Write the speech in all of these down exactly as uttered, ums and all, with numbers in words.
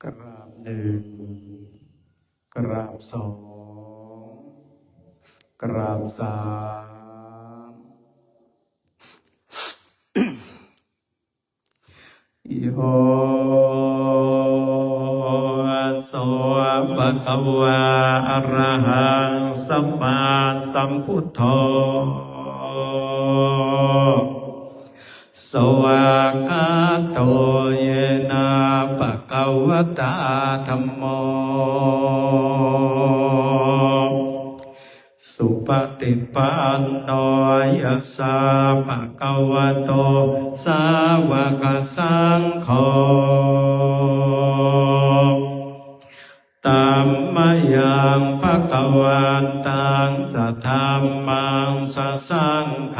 กราบหนึ่ง กราบสอง กราบสาม Yo so bhagavā arahaṃ sammāsambuddho svākkhāto yena bhagavatā dhammo supaṭipanno yassa bhagavato sāvakasaṅgho tammayaṃ bhagavantaṃ sadhammaṃ sasaṅghaṃ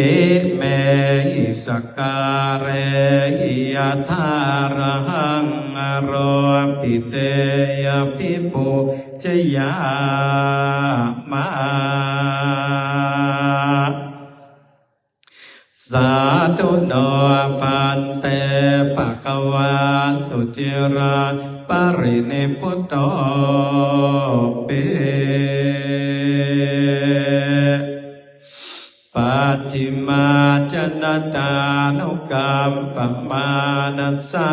imehi sakkārehi yathārahaṃ āropitehi abhipūjayāma. Sādhu no bhante bhagavā suciraparinibbutopi pacchimājanatānukampamānasā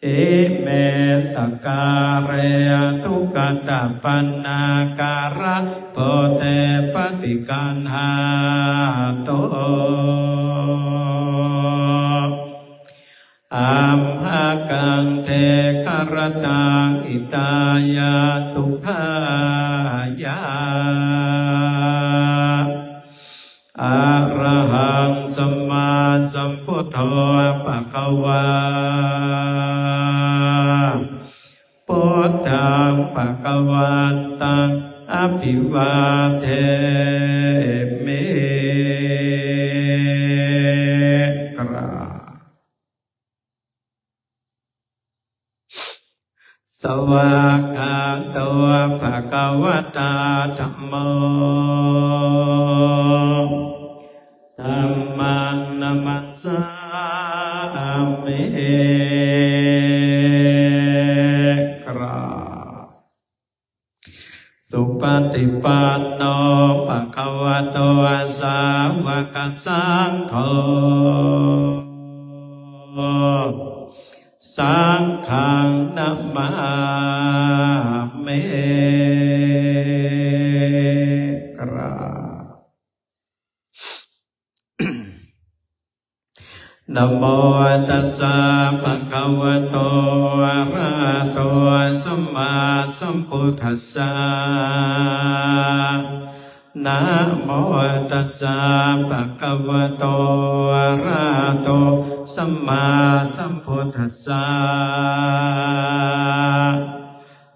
ime sakkāre duggatapaṇṇākārabodhe paṭiggaṇhātu amhākaṃ dīgharattaṃ hitāya sukhāya. Arahaṃ sammāsambuddho bhagavā, buddhaṃ bhagavantaṃ abhivādemi. กราบ Svākkhāto bhagavatā dhammo, dhammaṃ namassāmi. กราบ Supaṭipanno bhagavato sāvakasaṅgho, saṅghaṃ namāmi. กราบ Namo tassa bhagavato arahato sammāsambuddhassa. Namo tassa bhagavato arahato sammāsambuddhassa.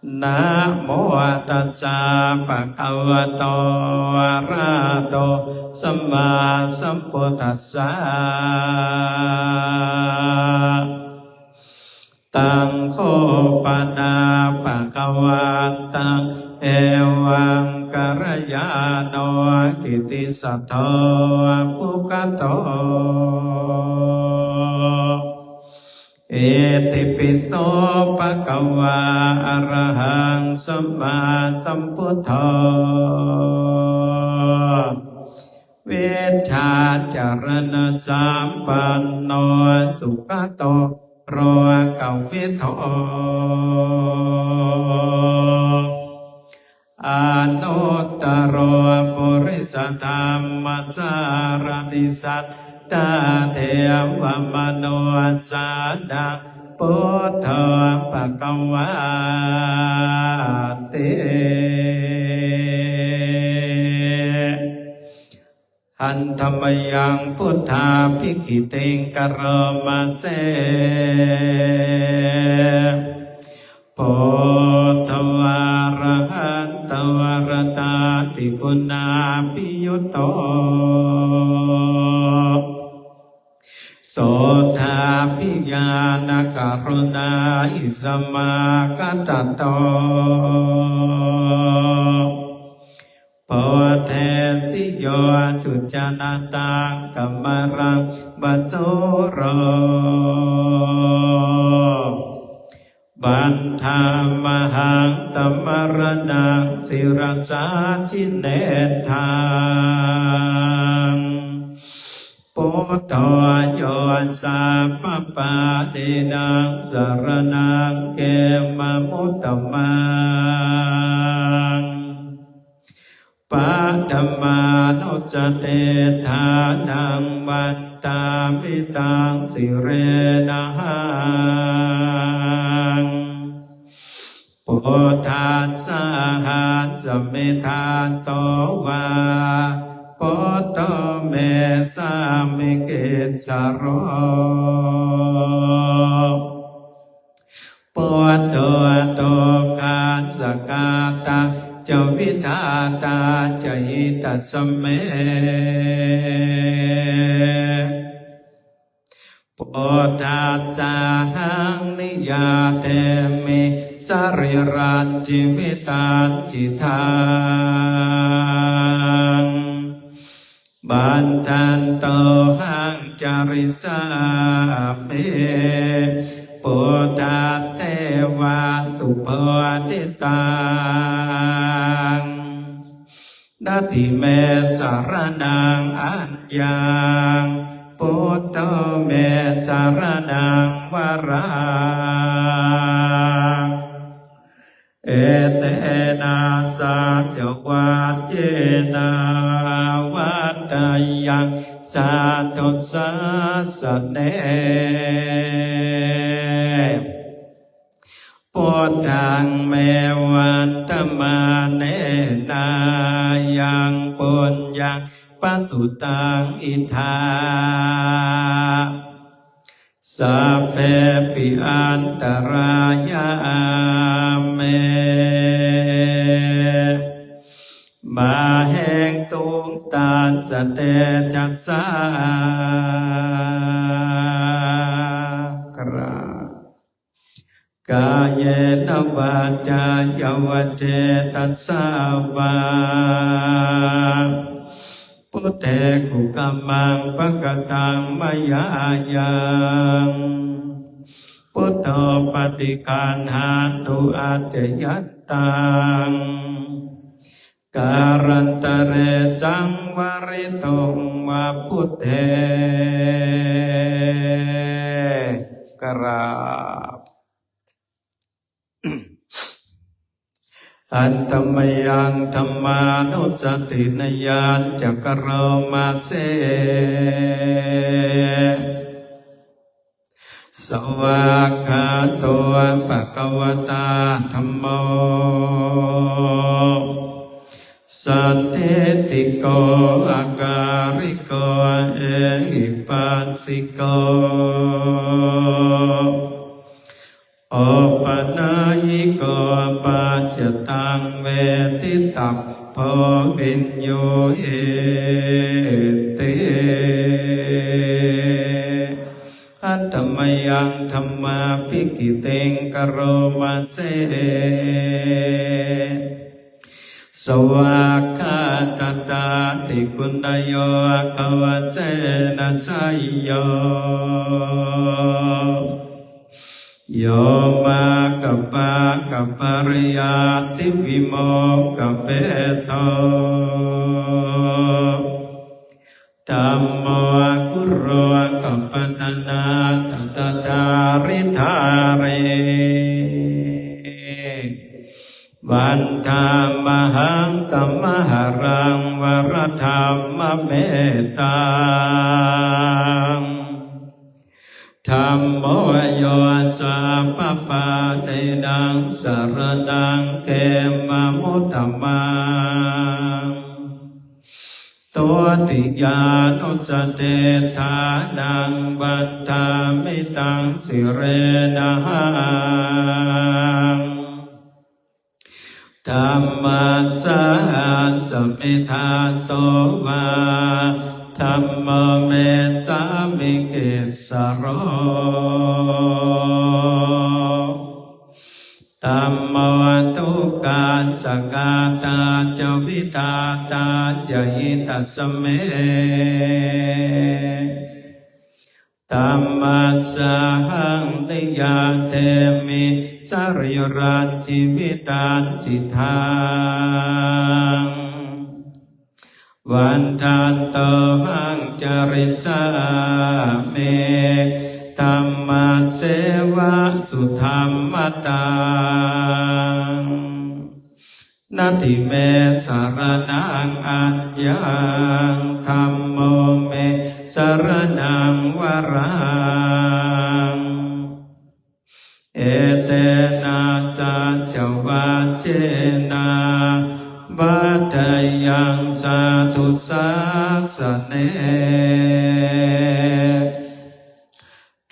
Namo tassa bhagavato arahato sammāsambuddhassa. Taṃ kho pana bhagavantaṃ evaṃ kalyāṇo kittisaddo puggato. Itipi so bhagavā arahaṃ sammāsambuddho vijjācaraṇasampanno sugato lokavidū anuttaro purisadammasārathi satthā devamanussānaṃ buddho bhagavāti. Handa mayaṃ buddhābhigītiṃ karoma se. Buddho arahanto varatādiguṇābhiyutto sotthābhiñāṇakaruṇāhi samāgatatto bodhesi yo sujanataṃ kamalaṃva sūro, vandāmahaṃ tamaraṇaṃ sirasā jinendaṃ. Buddho yo sabbapāṇīnaṃ saraṇaṃ khemamuttamaṃ, paṭhamānussatiṭṭhānaṃ vandāmi taṃ sirenahaṃ. Buddhassāhasmi dāso va, buddho me sāmikissaro. Buddho dukkhassa ghātā ca vidhātā ca hitassa me. Buddhassāhaṃ niyyādemi sarīrañjīvitañcidaṃ. Vandantohaṃ carissāmi buddhasseva subodhitaṃ. Natthi me saraṇaṃ aññaṃ, buddho me saraṇaṃ varaṃ. Etena saccavajjena vaḍḍheyyaṃ saddhusāsane. Buddhaṃ me vandamānena yaṃ puññaṃ pasutaṃ idha, sabbepi antarāyā me māhesuṃ tassa tejasā. กราบ Kāyena vācāya va cetasā vā, buddhe kukammaṃ pakataṃ mayā yaṃ, buddho paṭiggaṇhatu accayantaṃ, kālantare saṃvarituṃ va buddhe. กราบ Handa mayaṃ dhammānussatinayañca karoma se. Svākkhāto bhagavatā dhammo, sandiṭṭhiko akāliko ehipassiko, opanayiko paccattaṃ veditabbo viññūhīti. Handa mayaṃ dhammābhigītiṃ karoma se. Svākkhātatādiguṇayogavasena seyyo, yo maggapākapariyattivimokkhabhedo, dhammo kulokapatanā tadadhāridhārī. Vandāmahaṃ tamaharaṃ varadhammametaṃ. Dhammo yo sabbapāṇīnaṃ saraṇaṃ khemamuttamaṃ. Dutiyānussatiṭṭhānaṃ vandāmi taṃ sirenahaṃ. Dhammassāhasmi dāso va, dhammo me sāmikissaro. Dhammo dukkhassa ghātā ca vi vidhātā ca hitasmiṃ. Dhammassāhaṃ niyyādemi sarīrañjīvitañcidaṃ. Vandantohaṃ carissāmi dhammasseva sudhammataṃ. Natthi me saraṇaṃ aññaṃ, dhammo me saraṇaṃ varaṃ. Etena saccavajjena vaḍḍheyyaṃ satthu sāsane.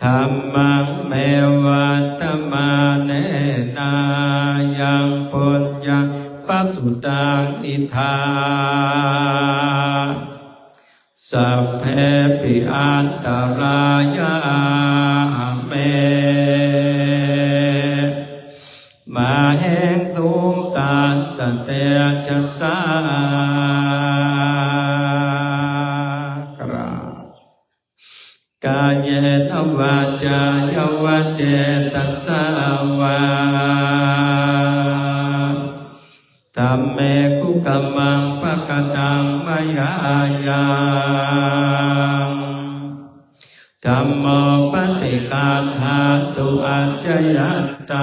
Dhammaṃ me vandamānena yaṃ puññaṃ pasutaṃ idha, sabbepi antarāyā me māhesuṃ tassa tejasā. กราบ Kāyena vācāya va cetasā vā, dhamme kukammaṃ pakataṃ mayā yaṃ, dhammo paṭiggaṇhatu accayantaṃ,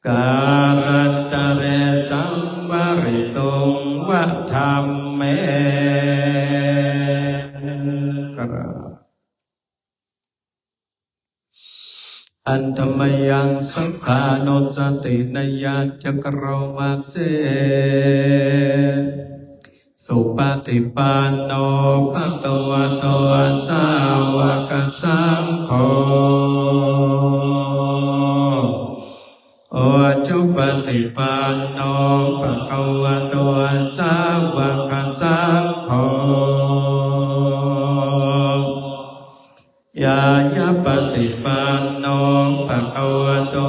kālantare saṃvarituṃ va dhamme. กราบ Handa mayaṃ saṅghānussatinayañca karoma se. Supaṭipanno bhagavato sāvakasaṅgho, ujupaṭipanno bhagavato sāvakasaṅgho, ñāyapaṭipanno bhagavato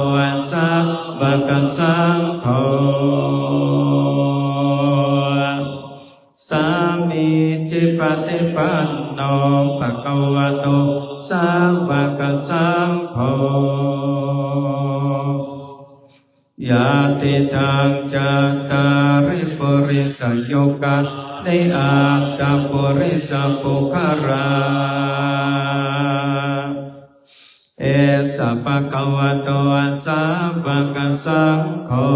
sāvakasaṅgho, sāmīcipaṭipanno bhagavato sāvakasaṅgho, yadidaṃ cattāri purisayugāni aṭṭha purisapuggalā, esa bhagavato sāvakasaṅgho,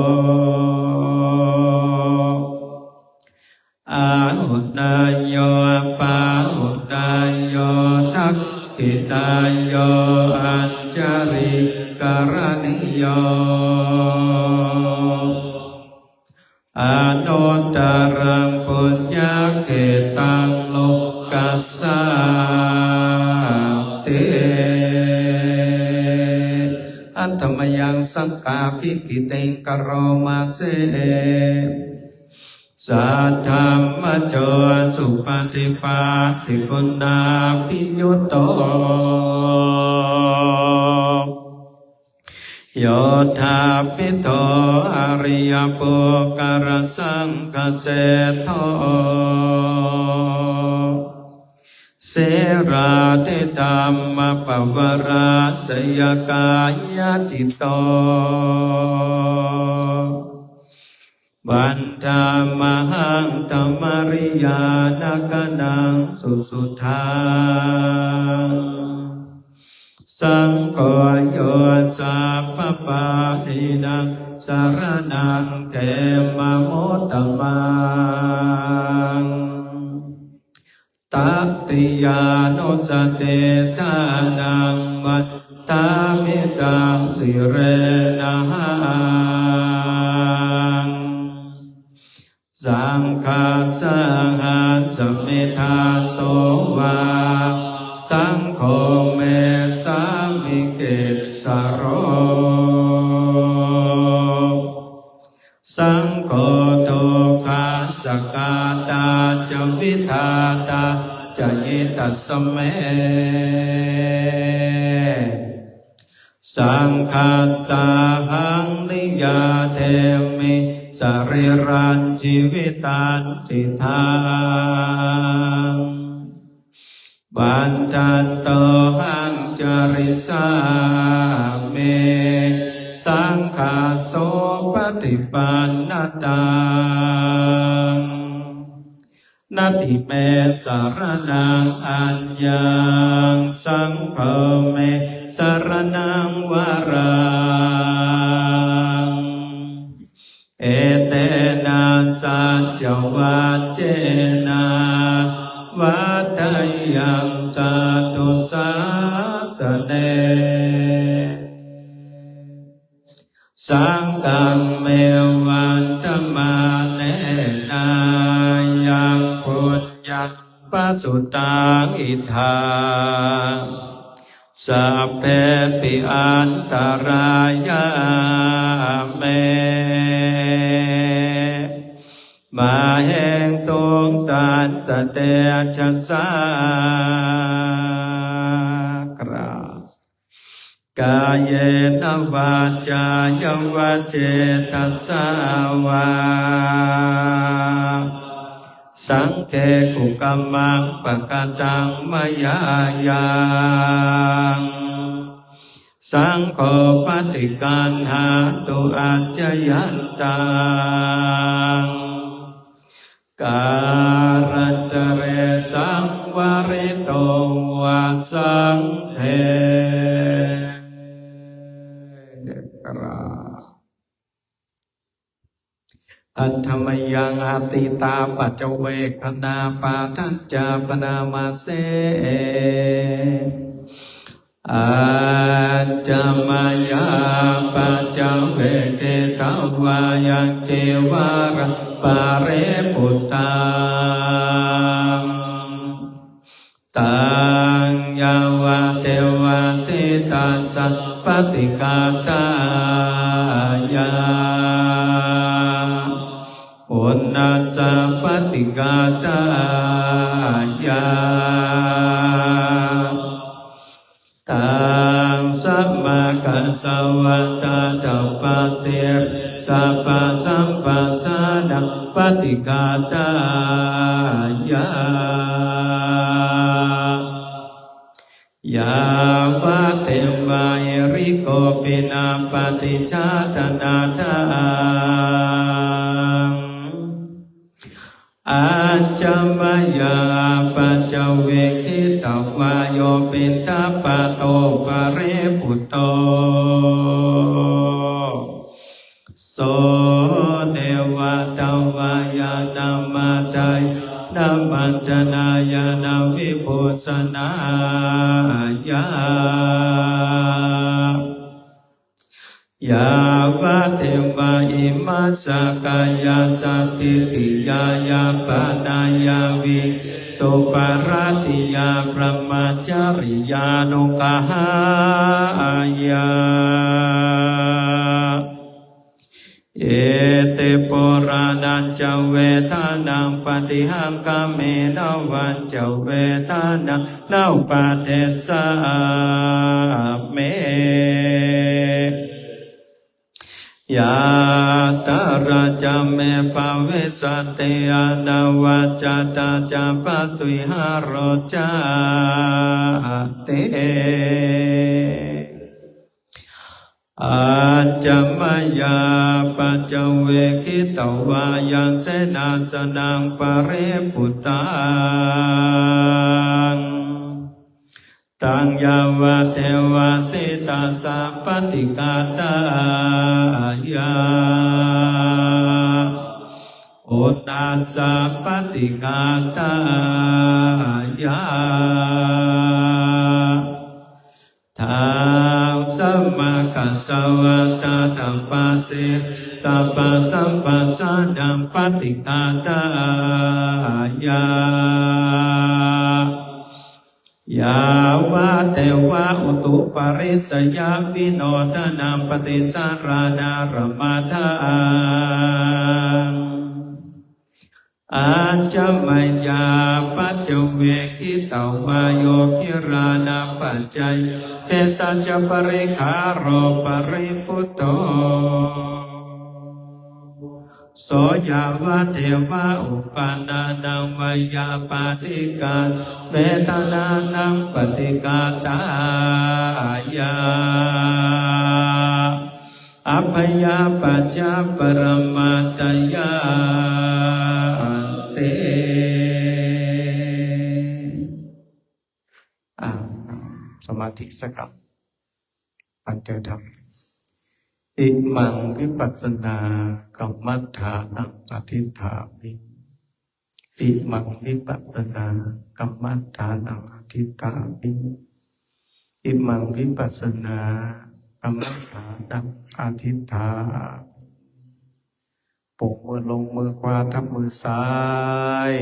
āhuneyyo pāhuneyyo dakkhiṇeyyo añjalikaraṇīyo, anuttaraṃ puññakkhettaṃ lokassāti. Handa mayaṃ saṅghābhigītiṃ karoma se. Saddhammajo supaṭipattiguṇābhiyutto, yoṭṭhābbidho ariyapuggalasaṅghaseṭṭho, sīlādidhammapavarāseyakāyacitto, vandāmahaṃ tamariyāna gaṇaṃ susuddhaṃ. Saṅgho yo sabbapāṇīnaṃ saraṇaṃ khemamuttamaṃ. Tatiyānussatiṭṭhānaṃ vandāmi taṃ sirenahaṃ. Saṅghassāhasmi dāso va, saṅgho me sāmikissaro. Saṅgho dukkhassa ghātā ca vidhātā ca hitasmiṃ. Saṅghassāhaṃ niyyādemi sarīrañjīvitañcidaṃ. Vandantohaṃ carissāmi saṅghassopaṭipannataṃ. Natthi me saraṇaṃ aññaṃ, saṅgho me saraṇaṃ varaṃ. Etena saccavajjena vaḍḍheyyaṃ satthu sāsane. Saṅghaṃ me vandamānena yaṃ puññaṃ pasutaṃ idha, sabbepi antarāyā me māhesuṃ tassa tejasā. กราบ Kāyena vācāya va cetasā vā, saṅghe kukammaṃ pakataṃ mayā yaṃ, saṅgho paṭiggaṇhatu accayantaṃ, kālantare saṃvarito va saṅghe. กราบ Handa mayaṃ atītapaccavekkhaṇapāṭhañca bhaṇāma se. Ajja mayā paccavekkhitvā yaṃ cīvaraṃ paribhuttaṃ, taṃ yāvadeva sītassa paṭighātāya, uṇhassa paṭighātāya, taṃ samaggassa vātātapasiriṃ sabbasamphassānaṃ paṭighātāya, yāvadeva hirikopinapaṭicchādanatthaṃ. Ajja mayā paccavekkhitvā yo piṇḍapāto paribhutto, so devatavāya na madāya na maṇḍanāya na vibhūsanāya, yāvadeva imassa kāyassa ṭhitiyā yāpanāya visuddhibhāratiyā brahmacariyānuggahāya, iti purāṇañca vedanaṃ paṭihaṅkhāmi navañca vedanaṃ na uppādessāmi. Yātrā ca me bhavissati anavajjatā ca phāsuvihāro cāti. Ajja mayā paccavekkhitvā yaṃ senāsanaṃ paribhuttaṃ, taṃ yāvadeva sītassa paṭighātāya, uṇhassa paṭighātāya, taṃ samaggassa vātātapasiriṃ sabbasamphassānaṃ paṭighātāya, yāvadeva utuparissayavinodanaṃ paṭisallānārāmatthaṃ. Ajja mayā paccavekkhitvā yo gilānapaccayabhesajjaparikkhāro paribhutto, So yāvadeva uppannānaṃ veyyābādhikānaṃ vedanānaṃ paṭighātāya abyāpajjhaparamatāyati. อ่า สมาธิสักครับ ตั้งใจทำ Imaṃ vipassanakammaṭṭhānaṃ adhiṭṭhāmi. Imaṃ vipassanakammaṭṭhānaṃ adhiṭṭhāmi. Imaṃ vipassanakammaṭṭhānaṃ adhiṭṭhāmi. ปรบมือลง มือขวาทับมือซ้าย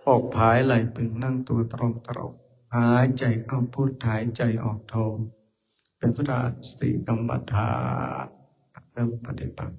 อกผายไหล่ตึง นั่งตัวตรงๆ หายใจเข้าพุท หายใจออกโท เป็นพุทธานุสติกรรมฐาน เริ่มปฏิบัติ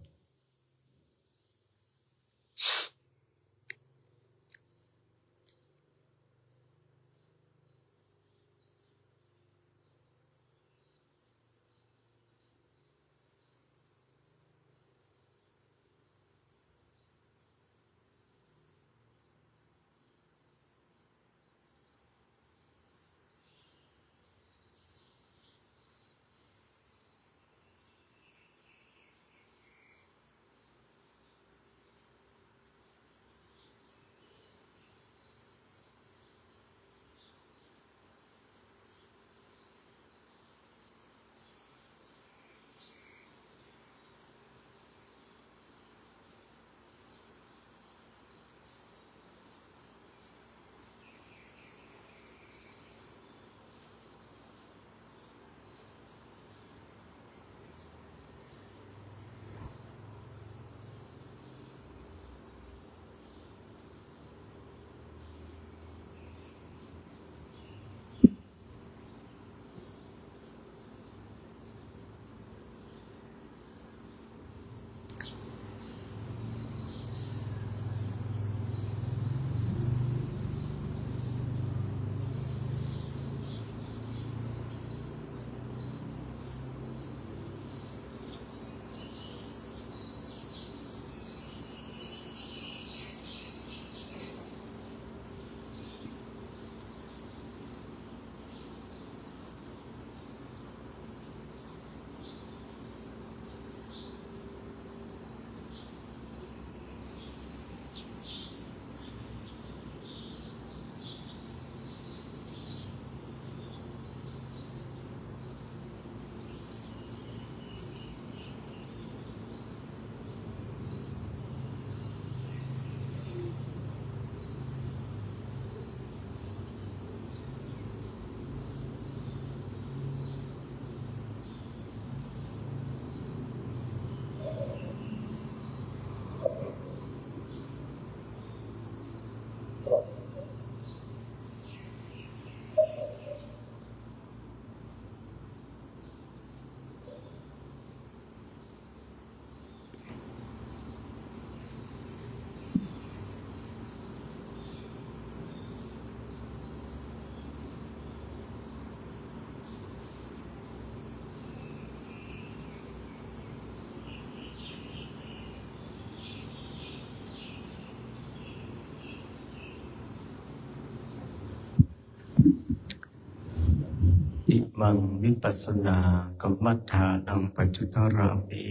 Imaṃ vipassanakammaṭṭhānaṃ paccuddharāmi.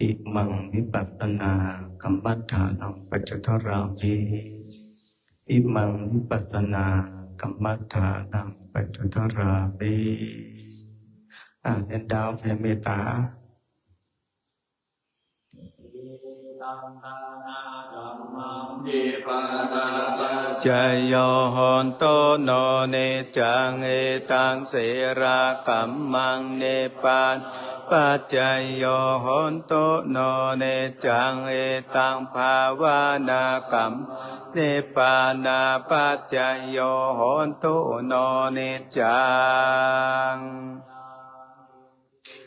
Imaṃ vipassanakammaṭṭhānaṃ paccuddharāmi. Imaṃ vipassanakammaṭṭhānaṃ paccuddharāmi. อ่า เรียนดาวแผ่เมตตา Paccayo hotu no niccaṃ, etaṃ sīlakammaṃ. Nibbānapaccayo hotu no niccaṃ, etaṃ bhāvanākammaṃ. Nibbānapaccayo hotu no niccaṃ.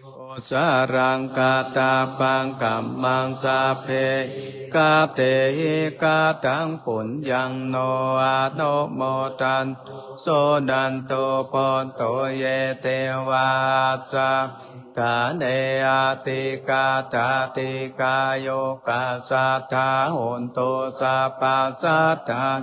Kusalaṃ kattabbaṃ kammaṃ, sabbehi katehi kataṃ puññaṃ no anumodantu, suṇantu bhonto ye devā, assa ṭhāne adhigatā dīghāyukā sadā hontu sabbasattānaṃ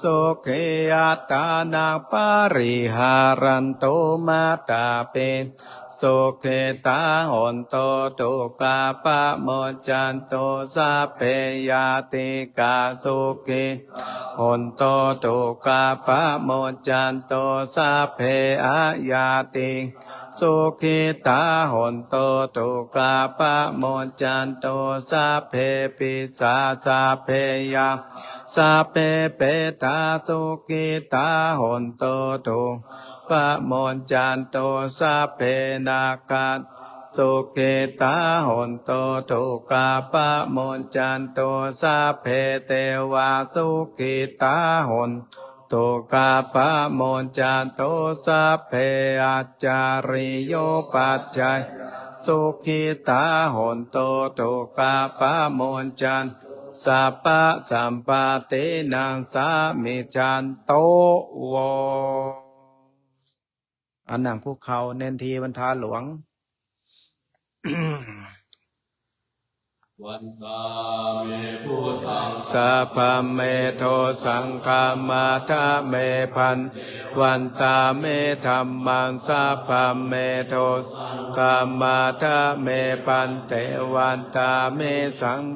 sukhī attānaṃ pariharantu. Mātāpitā sukhitā hontu dukkhā pamuccantu sabbe ñātikā sukhitā hontu dukkhā pamuccantu sabbe aññātikā sukhitā hontu dukkhā pamuccantu sabbe pisā sabbe yā sabbe petā sukhitā hontu dukkhā pamuccantu sabbe nakkhattā sukhitā hontu dukkhā pamuccantu sabbe devā sukhitā hontu dukkhā pamuccantu sabbe ācariyūpaṭṭhāyā sukhitā hontu dukkhā pamuccantu sabbasampattīnaṃ samijjhantu vo. อ่ะ นั่งคุกเข่า เน้นทีวันทาหลวง Vandāmi buddhaṃ sabbaṃ me dosaṃ khamatha me bhante. Vandāmi dhammaṃ sabbaṃ me dosaṃ khamatha me bhante. Vandāmi saṅghaṃ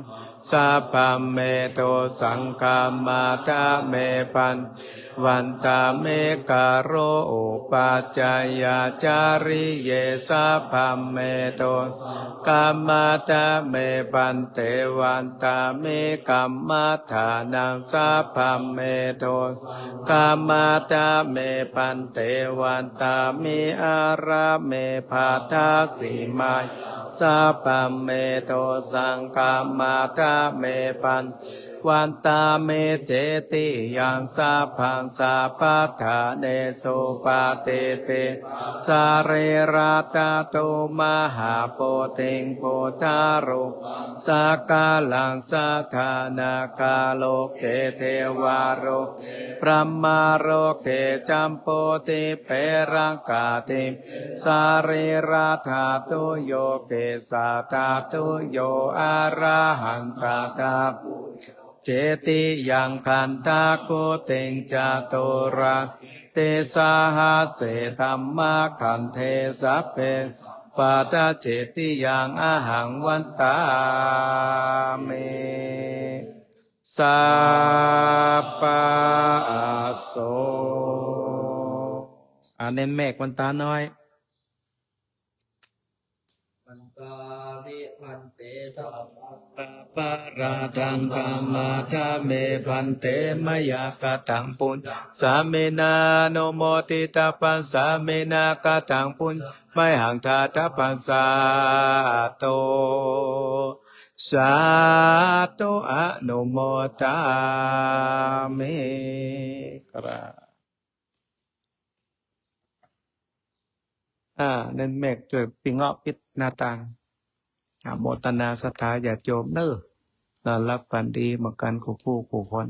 sabbaṃ me dosaṃ khamatha me bhante. Vandāmi garoupajjhāyācariye sabbaṃ me dosaṃ khamatha me bhante. Vandāmi kammaṭṭhānaṃ sabbaṃ me dosaṃ khamatha me bhante. Vandāmi ārāme bhāsīmāya sabbaṃ me dosaṃ khamatha me bhante. Vandāmi cetiyaṃ sabbaṃ sabbaṭṭhānesu patiṭṭhita sarīraṃ dhātu mahābodhiṃ buddharūpaṃ sakalaṃ sadā nāgaloke devaloke brahmaloke jambudīpe laṅkādīpe sarīradhātuyo kesādhātuyo arahantattha cetiyaṃ gandhakuṭiṃ caturāsītisahassi dhammakkhandhe sabbe sampadaṃ cetiyaṃ ahaṃ vandāmi sabbaso. อ่า เน้นเมฆ วันตาน้อย Vandāmi bhante sabbaṃ aparādhaṃ khamatha me bhante. Mayā kataṃ puññaṃ sāminā anumoditabbaṃ, sāminā kataṃ puññaṃ mayhaṃ dātabbaṃ. Sādhu, sādhu, anumodāmi. อ่า เน้นเมฆ ช่วยปิดเงาะปิดหน้าต่าง อนุโมทนาศรัทธาญาติโยมเนอะ นอนหลับฝันดีเหมือนกัน คู่คู่คน